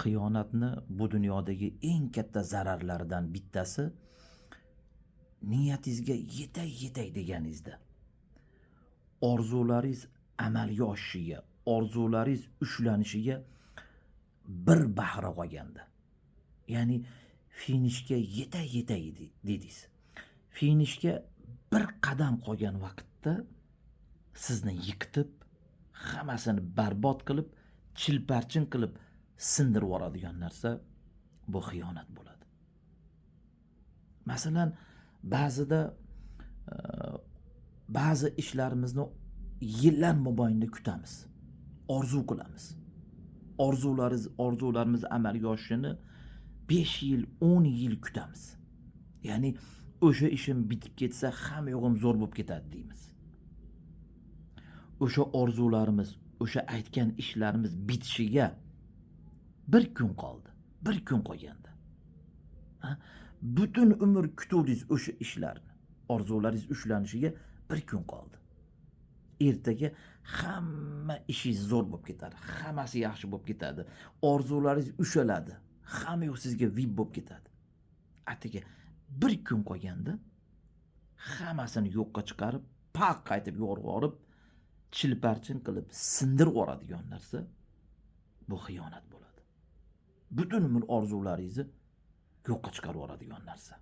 Xiyonatni bu dunyodagi eng katta zararlaridan bittasi niyatingizga yetay yetay deganingizda, orzularingiz amalga oshishiga, orzularingiz ushlanishiga bir bahra qolganda, ya'ni finishga yetay yetay dedingiz, finishga bir qadam qolgan vaqtda sizni yiqitib, hammasini barbod qilib, chilparchin qilib sindirib yuboradigan narsa bu xiyonat bo'ladi. Masalan, ba'zida ba'zi ishlarimizni yillar mobaynida kutamiz, orzu qilamiz, orzularimiz amalga oshishini 5 yil, 10 yil kutamiz. Ya'ni o'sha ishim bitib ketsa, hamma yog'im zo'r bo'lib ketadi deymiz. O'sha orzularimiz, o'sha aytgan ishlarimiz bitishiga bir kun qoldi, bir kun qolganda, ha, butun umr kutuvdingiz o'sha ishlarni, orzularingiz ushlanishiga bir kun qoldi, ertaga hamma ishingiz zo'r bo'lib ketadi, hammasi yaxshi bo'lib ketadi, orzularingiz ushaladi, hamma yoq sizga vip bo'lib ketadi. Atigi bir kun qolganda hammasini yo'qqa chiqarib, paq qaytib yorib yuborib, chilparchin qilib sindirib yuboradigan narsa bu xiyonat bo'ladi. Butun umr orzularingizni yo'qqa chiqarib yuboradigan narsa.